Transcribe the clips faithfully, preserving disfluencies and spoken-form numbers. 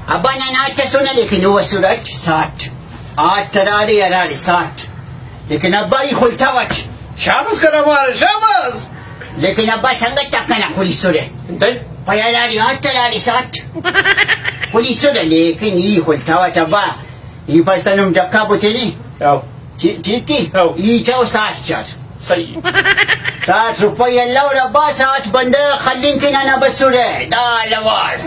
ابا نن آٹ ئسونہ، لیکن او اسر اٹ ساٹ۔ آٹ ہراڑے ہراڑے ساٹ۔ لیکن ابا ای خلتوٹ۔ شاباس کنا مار، شاباس۔ لیکن ابا سنگت آک کنا خلیسرہ۔ انتئے؟ پائے ہراڑے آٹ ہراڑے ساٹ۔ خلیسرہ لیکن ای خلتوٹ ابا۔ ای پڑ تنم ڈکا بتینے۔ او۔ ٹھیک، ٹھیک ای؟ ہو۔ ای چاو ساٹھ چار۔ صحیح۔ ساٹھ روپئی الور ابا، ساٹھ بندغ خلنگ کہ ننا بسرہ، دا الواڑ۔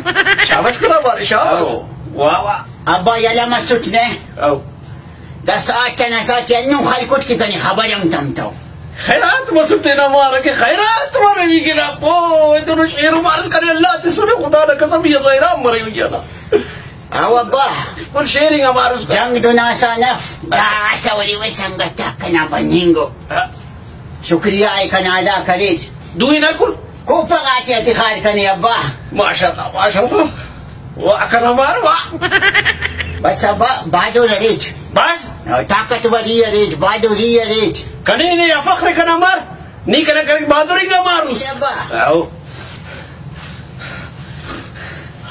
شاباس کنا بارے، شاباس۔ ہو۔ واہ واہ۔ ابا یلہ مسٹ نے۔ ہو۔ دا ساٹھ انا ساٹھ ہندن خلکٹ کہ کنے خبر ہم تمتو۔ خیرات مسٹ تینا مارا کہ خیرات مروی کہ نا پو، ایتنو شعر و مارس کنے اللہ تسنے، خدا نا قسم ای اسو حیران مروی نا۔ او ابا۔ فل شیئرنگ ہم آروس۔ جنگ دن آسان اف۔ داسہ ولے وے سنگت آک کنا بننگو۔ ہاں۔ شکریہ ءِ کنا ادا کریٹ۔ دوئی نا کل۔ کوپہ غاتے آ تخار کنے ابا۔ ماشاءاللہ، ماشاءاللہ۔ واہ کنا مار، واہ۔ بس ابا، بہادر اریٹ۔ بس۔ طاقتوری اریٹ، بہادری اریٹ۔ کنے نے آ فخر کنا مار۔ نی کنا کرک بہادر انگا ماروس۔ اے ابا۔ او۔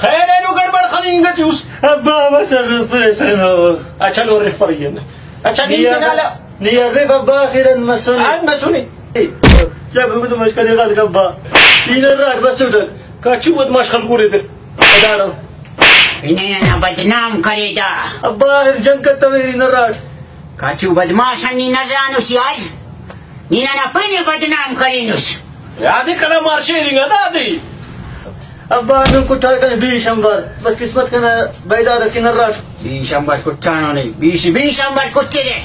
خیر اینو گڑبڑ خلنگ ٹی اس۔ ابا، بس ارفیسنو۔ اچھا، نو رف پر یہ۔ اچھا، نی نی کنا ارف، لا۔ نی ارف ابا، آخر ان مسنے۔ آن مسنے۔ چا گو تو مشکل غلط ابا۔ نی نراٹ بس اٹھک۔ کچو بدماش خلکورے تے۔ ادارو۔ انہیں نا بدنام کرے دا۔ ابا، آخر جنگ کتویری نراٹ۔ کچو بدماش نی نرانو سیال۔ نی ننا پن ءِ بدنام کرینس۔ یادے کنا مار شیئرنگ آ دادے۔ ابا نن کٹار کنے بیش امبار، بس قسمت کنا بیدار اس کہ نراٹ۔ بیش امبار کٹانو نے، بیش، بیش امبار کٹرے۔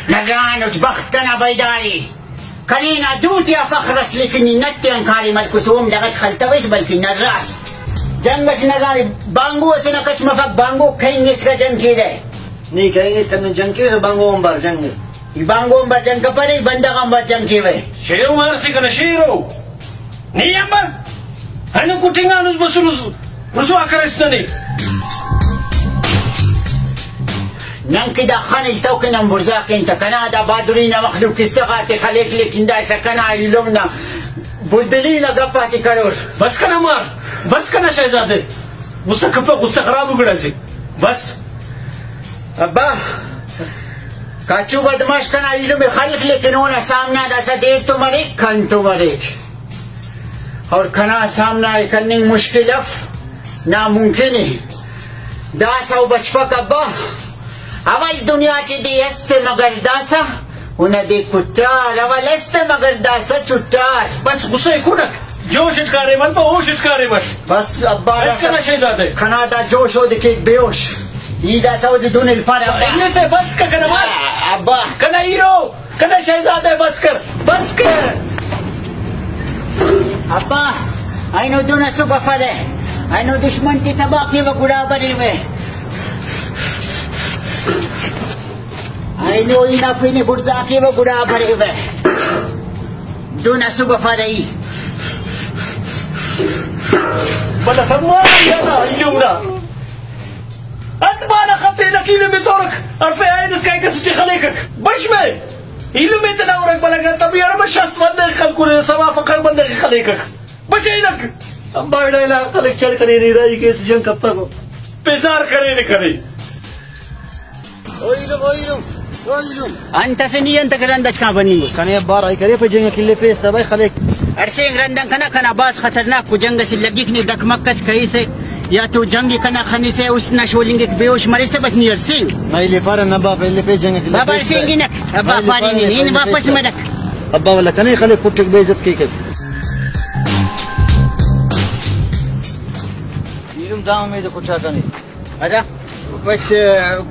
نرانٹ بخت کنا بیداری۔ کنے نا دو تیا فخر اس لیکن نی نت تیان کاریم ہلکس، اوم لغت خلتویس بلکن نراس۔ جنگ اٹ نران بانگو اسے نا کچ مفک، بانگو کہنگ اسکا جنگ کیرہ۔ نی کہنگ اس کن جنگ کیرہ، بانگو امبار جنگ۔ ای بانگو آن بر جنگ کپرے، ای بندغ آن بر جنگ کیوہ۔ شیرو مارسی کنا شیرو۔ نی امر؟ ہنو کٹنگانس بسنس، رسوا کریس ننے۔ نن کہ دا خن التو کہ نن بڑزا کین تہ کنا دا بہادری نا مخلوق قصہ غاتے خلیک، لیکن دائسہ کنا ایلم نا بزدلی نا گپ آتے کرور۔ بس کنا مار، بس کنا شہزادے۔ غصہ کپہ، غصہ خراب گڑاسے۔ بس۔ ابا، کاچو بدماش کنا ایلم ءِ خلک، لیکن اونا سامنا داسہ دیر تو مریک، کن تو مریک۔ اور کنا سامنا ءِ کننگ مشکل اف، ناممکن ءِ۔ داسہ او بچپک ابا، اول دنیا ٹی دے است مگر داسہ اونا دے کٹار، اول است مگر داسہ چٹار۔ بس غصہ ءِ کھنک، جوش اٹ کاریم مس، ہوش اٹ کاریم مس۔ بس ابا، بس کنا شہزادہ۔ کنا دا جوش اودے کیک بے ہوش۔ ای داسہ اودے دن الفار ابا۔ ایتے بس کہ کنا مار۔ ابا۔ کنا ہیرو، کنا شہزادہ بس کر، بس کر۔ ابا، اینو دن اسو بفرہ، اینو دشمن تے تباہ کیوہ گڑا بریوہ۔ اینو ای نا پن ءِ بڑزا کیوہ گڑا بریوہ۔ دن اسو بفرہ ای۔ بلہ سما یادا ایوم نا۔ انت بانا خفے نقیل میں تورک، حرف عین اس کا ایک سچے خلیکک۔ بش میں۔ ایلم ءِ تینا ہرک بلہ گڑا طبیعی ارمہ شست بندغ خلکرہ، سما فخر بندغ خلیکک۔ بشینک۔ امبا اڑا الا خلک چڑ کرینے، راہی کیس جنگ کپتگو۔ بیزار کرینے کرے۔ او ایلم، او ایلم، او ایلم۔ انت اسے نی انت کہ رند اٹ کان بننگ اس؟ کنے ابا راہی کرے پہ جنگ کلے پیس تا بھائی خلک۔ اڑسینگ رند ان کنا، کنا بھاز خطرناک کو جنگ اسے لگک نے دکمک اس کہیسے یا تو جنگ کنا خنسے، است نا شولنگک بے ہوش مریسہ بس نی اڑسینگ۔ نہ ایلے پارہ نہ با پہلے پہ جنگ کلے بابا پیس تا۔ اڑسینگ نہ، ابا نہ ایلے پارے پارہ نی، نہ نی ایلے واپس پیس تا۔ مدک۔ ابا ولا کنے خلک کٹک بے عزت کیک۔ ایلم دا امید کٹا کنے۔ ادا بس،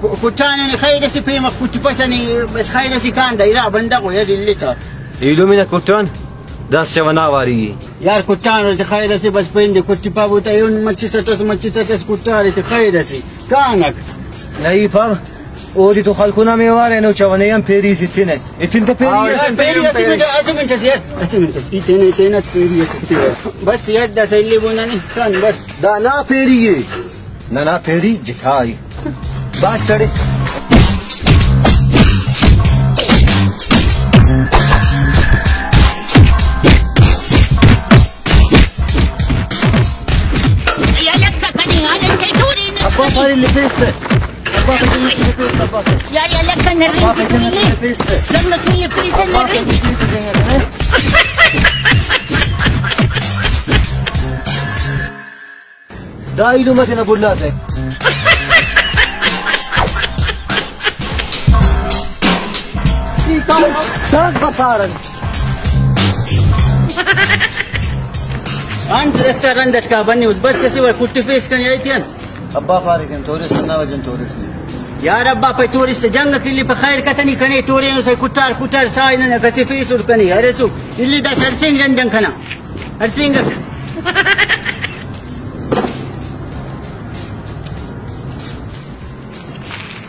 ک-، کٹانے نی خیر اسے پیمخ کٹپسہ نی، بس خیر اسے کان دا ارا بندغ و یار الی تا۔ ایلم نا کٹان داس چونا واری۔ یار کٹان تے خیر اسے بس پین دے کٹپا بوتا ایون مچی سٹس، مچی سٹس کٹارے تے خیر اسے کانک۔ نئی پاو۔ اودے تو خلکنا میوار اینو چونے ہم پیری سے تینے۔ اتن تو پیری آ، اسے۔ پیری اسے منٹ، اسے منٹ اسے یار، اسے منٹ اسے۔ ای تینے، تینے پیری اسے تینے۔ بس یار دا سیلی بونا نی، کان بس۔ دا نا پیری اے۔ ننا پیری جتائی۔ بات کرے۔ ابا پارے لپیس تہ۔ ابا پارے لپیس تہ، ابا پارے۔ یار، یار، لکھ کن نرلی ابا پارے لپیس تہ۔ لنگ کی لپیس ہے ابا نرلی۔ پارے لپیس تہ۔ دا ایلم ء تینا بھلا تہ۔ ای کار، کار بکار انت۔ انت داسکا رند اٹ کا بنیوس، بس اسہ وار کٹفیس کنے ایتیان۔ ابا پارے کن توریس، ہندا وجہ تورس۔ یار ابا پائے توریس تہ جنگ کلی پہ خیر کتنی کنے تورینو سے کٹار کٹار سائے نن کسے فیسر کنے ارسو الی دا سڑسینگ رندن کنا۔ ہڑسینگک۔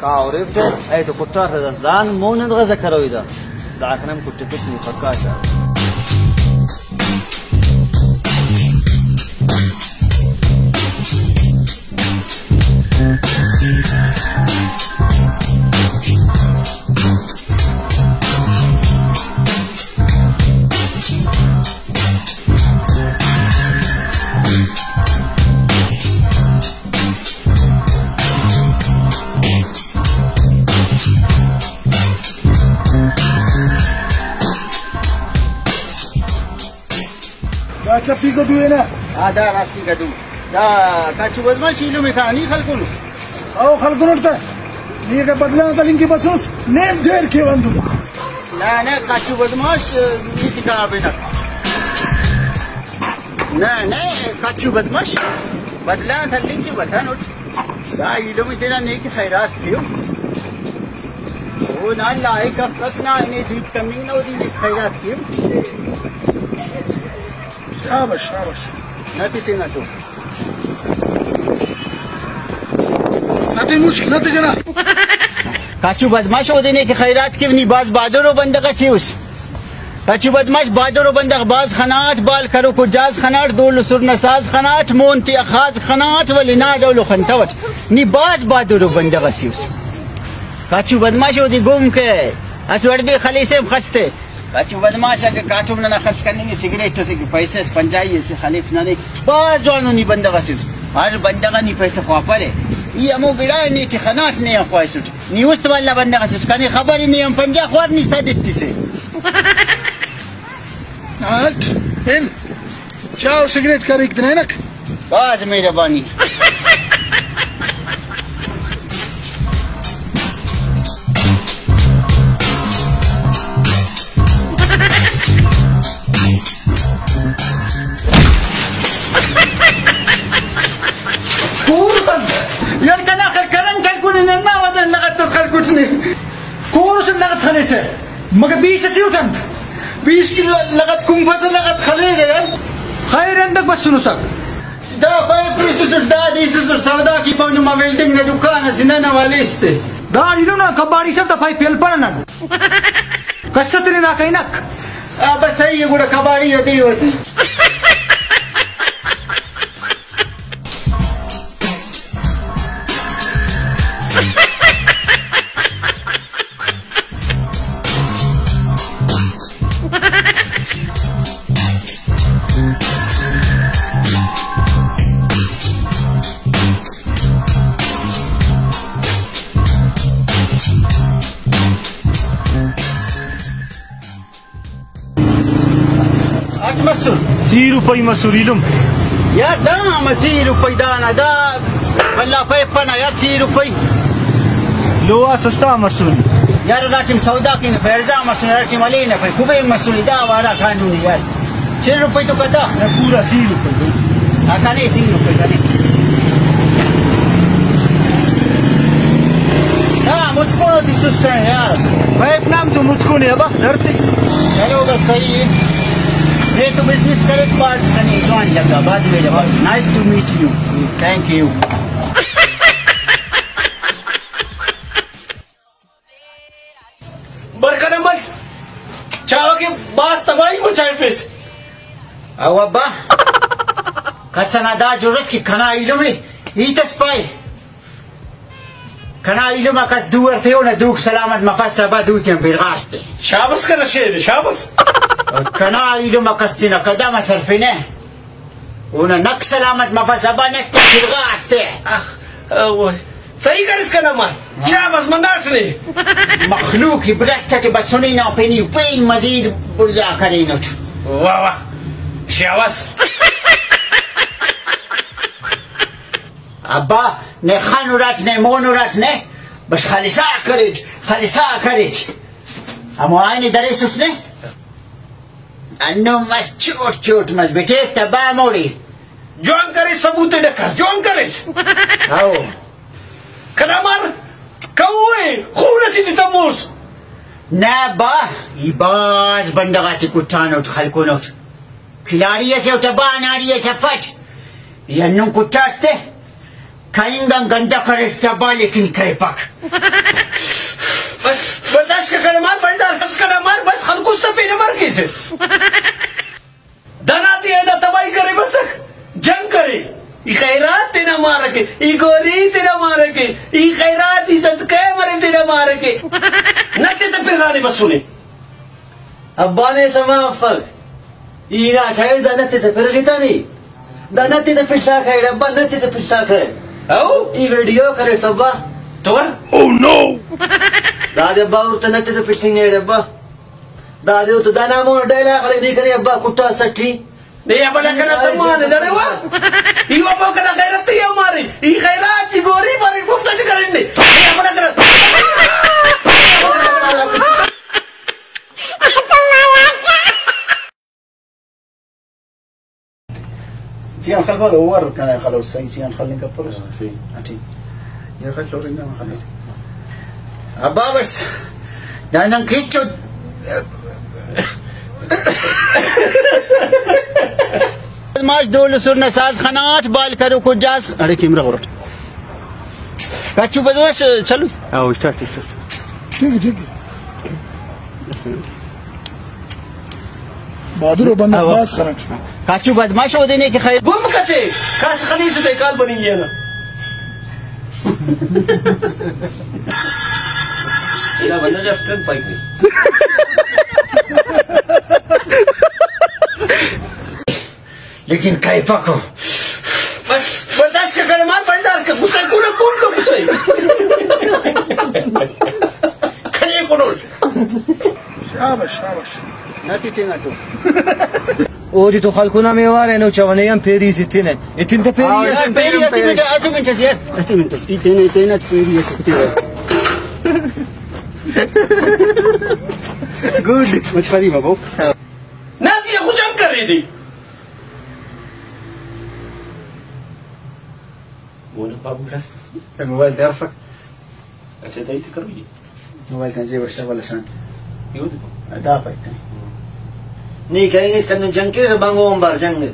کا اوریفتے؟ اے تو کٹاسہ دس دان مون انت غزہ کروئی دا۔ داکان ہم کٹفک نی پکا شا۔ دا چپی گدو ء نا۔ آ، دا راستی گدو۔ دا کچو بدمعاش ایلم ء تا نی خلکونس۔ او خلکونٹ تہ۔ نی اگہ بدلہ غان تلنگ کہ بسوس، نیم ڈیڑھ کے ون دو۔ نہ، نہ، کچو بدمعاش، نی تے کنا بنک۔ نہ، نہ، کچو بدمعاش، بدلہ غان تلنگ کہ وطن اٹ۔ دا ایلم ء تینا نیک خیرات کیو۔ او نا لائق افک نا، نے دوٹ کننگ نا، اودے نیک خیرات کیو۔ شاباش، شاباش۔ نہ تے تینا تو۔ نہ تے مشک، نہ تے جنا۔ کچو بدمعاش اودے نیک خیرات کیو، نی بھاز بہادر و بندغ اسے اس۔ کچو بدمعاش بہادر و بندغ بھاز خناٹ، بال کروکو جاز خناٹ، دول و سرنا ساز خناٹ، مون تیا خاز خناٹ، ولے نا ڈول و خنتوٹ۔ نی بھاز بہادر و بندغ اسے اس۔ کچو بدمعاش اودے گم کہ اسہ وڑ دے خلیسے ہم خس تے۔ کچو بدمعاش اگہ کاٹم ننا خرچ کننگ ء سگریٹ اسے کہ پیسہ اس پنجائی اسے خلیف ننے۔ بھاز جوانو نی بندغ اسے اس۔ ہر بندغ آ نی پیسہ خواپرے۔ ای ہمو گڑا ء نے ٹی خناٹ نے آن خواہسٹ۔ نی است والا بندغ اسے اس، کنے خبر ء نے آن پنجا خوار نی سد ایتسے۔ ہٹ، ہن۔ چاء و سگریٹ کریک تنینک۔ بھاز مہربانی۔ کورسن۔ یار کنا خل کرنٹ ہلکنے، ننا وجہ لغت اس خلکٹ نے۔ کورسن لغت خلیسہ۔ مگہ بیش اسے اٹ انت؟ بیش کہ ل-، لغت کنپسہ لغت خلیرہ یار۔ خیر اندک بسنسک؟ دا پائپ پیسسٹ، دا دیسسٹ سودا کی پاؤ نما ویلڈنگ نا دکان اسے نن حوالے اس تے۔ دا ایلم نا کباڑی سب دا پائپ ہلپنہ نن۔ کس اتنے نا کہنک۔ آ بس صحیح ہے، گڑا کباڑی آ دے ہوتی۔ اٹ مسر؟ سی روپئی مسر ایلم۔ یار دا ہم سی روپئی دانا دا بھلا پائپ پنا یار سی روپئی۔ لوہا سستا مسر۔ یار ہرا ٹائم سودا کین پیڑزا مسر، ہرا ٹائم ہلے نہ پائے کبین مسر، دا وارا قانون یار۔ چل روپئی تو کتا؟ نہ، پورا سی روپئی۔ ہاں، کنے سی روپئی کنے۔ ہاں، متکونو تسس کنے یار۔ پائپ نام تو متکونے ابا، دھرتے۔ چلو بس صحیح ہے۔ میں تو بزنس کرے تو باز کنے جوان لگا، باز میرے باز۔ Nice to meet you. Thank you. برکت احمد، چاوہ کہ بھاز تباہی مچائفس۔ او ابا، کس ئنا دا جرات کہ کنا ایلم ء ہیت اس پائے۔ کنا ایلم آ کس دو ہرفے اونا دوک سلامت مفس ابا، دوتیان برغاس تے۔ شابس کنا شیر، شابس۔ کنا ایلم آ کس تینا قدم اس ہرفنہ۔ اونا نک سلامت مفس ابا، نک تے سرغا اس تے۔ اخ، اوئے، صحیح کریس کنا مار۔ شاباس، مناٹ نے۔ مخلوق عبرت اٹ بسنے نا پین ای پین مزید بڑزا کرینٹ۔ واہ واہ، شاباس۔ ابا، نے خن اراٹ نے مون اراٹ نے، بس خلسا کریٹ، خلسا کریٹ۔ ہمو آئین دریسٹ نے۔ انو مس چوٹ چوٹ مس بٹیس تبا موڑی۔ جوان کریس، ثبوت ڈکاس، جوان کریس۔ ہاؤ۔ کنا مار کہو ءِ، خون اسے ٹی تموس۔ نہ با، ای بھاز بندغ آتے کٹانٹ، خلکونٹ۔ کھلاڑی اسے اٹ با، اناڑی اس افٹ۔ ای ہندن کٹاٹ تے۔ کہنگ آن گندہ کریس تبا، لیکن کریپک۔ بس برداشت کر کنا مار، بنڈار ہس کنا مار، بس خلکوس تا پین امر کیسہ۔ دنا تے دا تباہی کرے بسک، جنگ کرے۔ ای خیرات تینا مارکے، ای گوری تینا مارکے، ای خیرات، ای صدقہ مرے تینا مارکے۔ نتے تہ پرغانے بسنے۔ ابا نے سما افک۔ ای نا ٹائر دا نتے تہ پرغتا نی۔ دا نتے تہ پسا کھائے ابا، نتے تہ پسا کھائے۔ او؟ ای ویڈیو کرے تبا۔ تو کر۔ او نو۔ دادے ابا اور تہ نتے تہ پسنگ ہے ابا۔ دادے او تو دانا مون ڈائلاگ خلک نی کنے ابا کٹا سٹی۔ نے ابا نا کنا تمان دڑے وا۔ ای ابا کنا غیرت یا مارے۔ ای غیرات ای گوری مارے مفت اٹ کرن نے۔ نے ابا نا کنا چیان خلپر اوور کنا خلوس، صحیح چیان خلنگ کپرس۔ ہاں، صحیح۔ ہاں، ٹھیک۔ یہ خل لورنگ نہ خلوس۔ ابا بس، دائنان کیچو۔ ماش دول سر نہ ساز خناٹ بال کرو کو جاز۔ اڑے کیمرہ غرٹ۔ کچو بدوس چلو۔ او اسٹارٹ، اسٹارٹ۔ ٹھیک، ٹھیک۔ بہادر و بندغ آ، واہ۔ باز خنٹ۔ کاچو بدمعاش اودے نے کہ خیر۔ گم کتے، کس خلیس تے کال بننگ نا۔ اینا بندغ افتن پائک نے۔ لیکن کائپہ کو۔ بس، برداشت کر، کنے مار بنڈار کر، غصہ کون کون کو غصہ۔ کنے کنول۔ شاباش، شاباش۔ ناتی تینا تو۔ اودے تو خلکونا میوار اینو چونے ہم پیری سے تینے۔ اتن تے پیری ہاں، اسے، پیری پیری اسے پیری۔ منٹ، اسے منٹ اسے یار۔ اسے منٹ اسے۔ ای تینے، ای تینے پیری اسے تینے۔ گڈ۔ مچ پدی مبو۔ نازی خوشم کرے دی۔ مونا بابو ڈاس۔ موبائل تے ارفک۔ اچھا، دائی تے کرو یہ۔ موبائل کن جیب اٹ شغل شان۔ یہ ہو دیکھو۔ دا پائک کن۔ نہیں کریں گے اس کا جنگ کے بنگو ہم بار جنگ۔